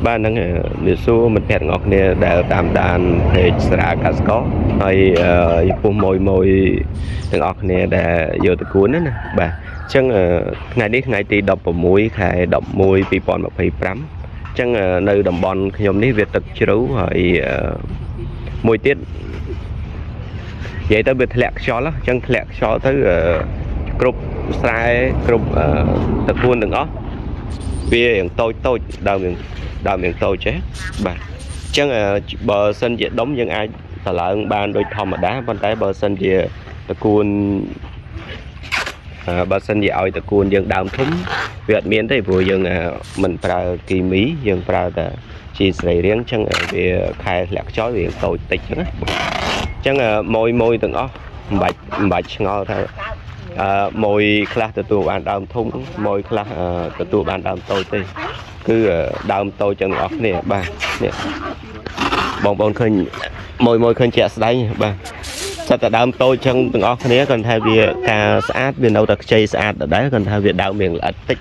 បាទហ្នឹងនេះសួរមិត្តភក្តិទាំងអស់គ្នាដែលតាមដាន page សារ៉ាកាសកហើយចំពោះម៉ួយម៉ួយទាំងអស់គ្នាដែលយកទៅគួនណាណាបាទអញ្ចឹងថ្ងៃនេះថ្ងៃទី16ខែ11 2025អញ្ចឹងនៅតំបន់ខ្ញុំនេះវាទឹកជ្រៅហើយមួយទៀតនិយាយទៅវាធ្លាក់ខ្យល់អញ្ចឹងធ្លាក់ខ្យល់ទៅគ្រប់ស្រែគ្រប់តកួនទាំងអស់វារៀងតូចតូចដើមរៀងដើមរៀងតូចចេះបាទអញ្ចឹងបើសិនជាដុំយើងអាចតម្លើងបានដូចធម្មតាប៉ុន្តែបើសិនជាតកួនបើសិនជាឲ្យតកួនយើងដើមធំវាអត់មានទេព្រោះយើងមិនប្រើគីមីយើងប្រើតែជីសរីរាង្គអញ្ចឹងវាខែធ្លាក់ខ្យល់វាតូចតិចអញ្ចឹងណាអញ្ចឹងម៉ួយម៉ួយទាំងអស់មិនបាច់ឆ្ងល់ថា ម៉ួយខ្លះទទួលបានដើមធំម៉ួយខ្លះទទួលបានដើមតូចទេគឺដើមតូចចឹងទាំងអស់គ្នាបាទនេះបងប្អូនឃើញម៉ួយម៉ួយឃើញជាក់ស្ដែងបាទសិតតែដើមតូចចឹងទាំងអស់គ្នាគាត់ថាវាការស្អាតវានៅតែខ្ចីស្អាតដដែលគាត់ថាវាដើមរៀងល្អិតតិច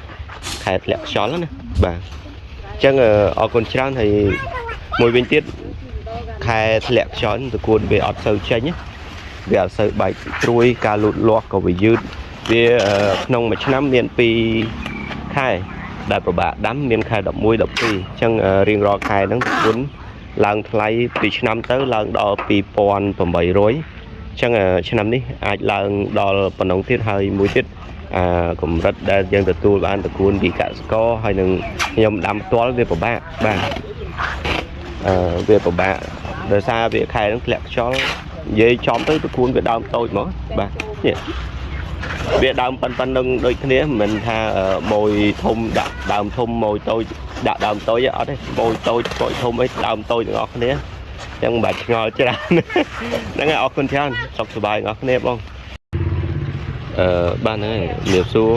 ខែធ្លាក់ខ្យល់ណាបាទអញ្ចឹងអរគុណច្រើនហើយមួយវិញទៀតខែធ្លាក់ខ្យល់តកួនវាអត់សូវចេញណាវាអត់សូវបែកត្រួយការលូតលាស់ក៏វាយឺតវាក្នុងមួយឆ្នាំមាន2ខែដែលពិបាកដាំមានខែ11 12អញ្ចឹងរៀងរាល់ខែហ្នឹងតកួនឡើងថ្លៃពីឆ្នាំទៅឡើងដល់2800អញ្ចឹងឆ្នាំនេះអាចឡើងដល់ប៉ុណ្ណឹងទៀតហើយមួយទៀតអាកម្រិតដែលយើងទទួលបានតកួនពីកសិករហើយនឹងខ្ញុំដាំផ្ទាល់វាពិបាកបាទវាពិបាកដោយសារវាខែហ្នឹងធ្លាក់ខ្យល់និយាយចំទៅតកួនវាដើមតូចហ្មងបាទនេះវាដើមប៉ុណ្ណឹងដូចគ្នាមិនមែនថាម៉ួយធំដាក់ដើមធំម៉ួយតូចដាក់ដើមតូចទេអត់ទេម៉ួយតូចតូចធំអីដើមតូចទាំងអស់គ្នាអញ្ចឹងមិនបាច់ឆ្ងល់ច្រើនហ្នឹងហើយអរគុណច្រើនសុខសប្បាយទាំងអស់គ្នាបងបាទហ្នឹងហើយជំរាបសួរ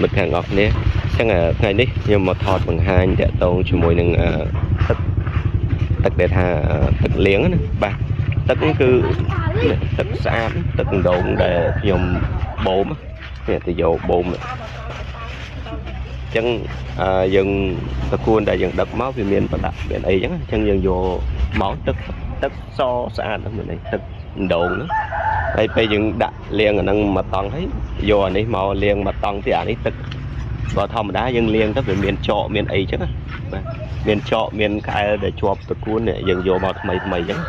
មិត្តភក្តិទាំងអស់គ្នាអញ្ចឹងថ្ងៃនេះខ្ញុំមកថតបង្ហាញតាក់ទងជាមួយនឹងទឹកទឹកដែលថាទឹកលាងណាបាទទឹកហ្នឹងគឺទឹកស្អាតទឹកដងដែលខ្ញុំបូមនេះទៅយកបូមអញ្ចឹងយើងតកួនដែលយើងដឹកមកវាមានប្រដាក់មានអីចឹងអញ្ចឹងយើងយកមកទឹកទឹកសស្អាតហ្នឹងមានអីទឹកដងហ្នឹងហើយពេលយើងដាក់លាងអាហ្នឹងមកតង់ហើយយកអានេះមកលាងមកតង់ទៀតអានេះទឹកបើធម្មតាយើងលាងទៅវាមានចកមានអីចឹងណាបាទមានចកមានក្អែលដែលជាប់តកួននេះយើងយកមកថ្មីថ្មីចឹង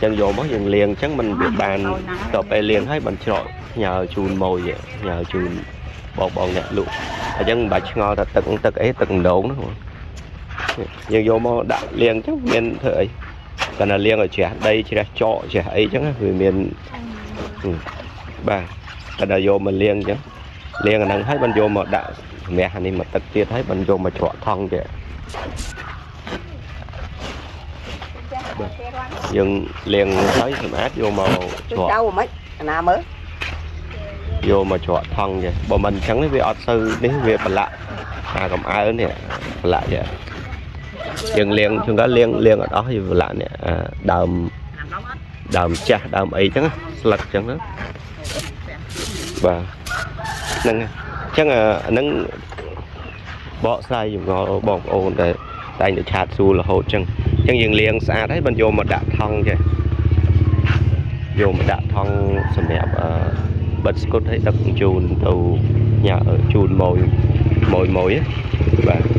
ចឹងយកមកយើងលាងចឹងมันវាបានតទៅពេលលាងហើយបានច្រកញើជូនម៉ួយញើជូនបងបងអ្នកលក់អញ្ចឹងមិនបាច់ឆ្ងល់ថាទឹកទឹកអីទឹកម្ដងហ្នឹងយើងយកមកដាក់លាងចឹងមានធ្វើអីកាលណាលាងឲ្យជ្រះដីជ្រះចកជ្រះអីចឹងវាមានបាទកាលណាយកមកលាងចឹងលាងអាហ្នឹងហើយបានយកមកដាក់សម្រាប់អានេះមកទឹកទៀតហើយបានយកមកច្រកថង់ទៀតបាទយើងលាងហើយសម្អាតយកមកច្រក ចៅមិនអាណាមើល យកមកច្រកថង់ចេះបើមិនអញ្ចឹងវាអត់សូវនេះវាប្រឡាក់អាកំអើនេះប្រឡាក់ចេះយើងលាងជួនកាលលាងលាងអត់អស់វាប្រឡាក់នេះអាដើមដើមចាស់ដើមអីចឹងស្លឹកចឹងណាបាទហ្នឹងអញ្ចឹងអាហ្នឹងបកស្រាយចម្ងល់បងប្អូនដែលតែងតែ chat សួររហូតចឹងអញ្ចឹងយើងលាងស្អាតហើយបានយកមកដាក់ថង់ចេះយកមកដាក់ថង់សម្រាប់អឺ បិទស្គុតឲ្យដឹកជូនទៅញ៉ាជូនម៉ួយម៉ួយម៉ួយបាទ។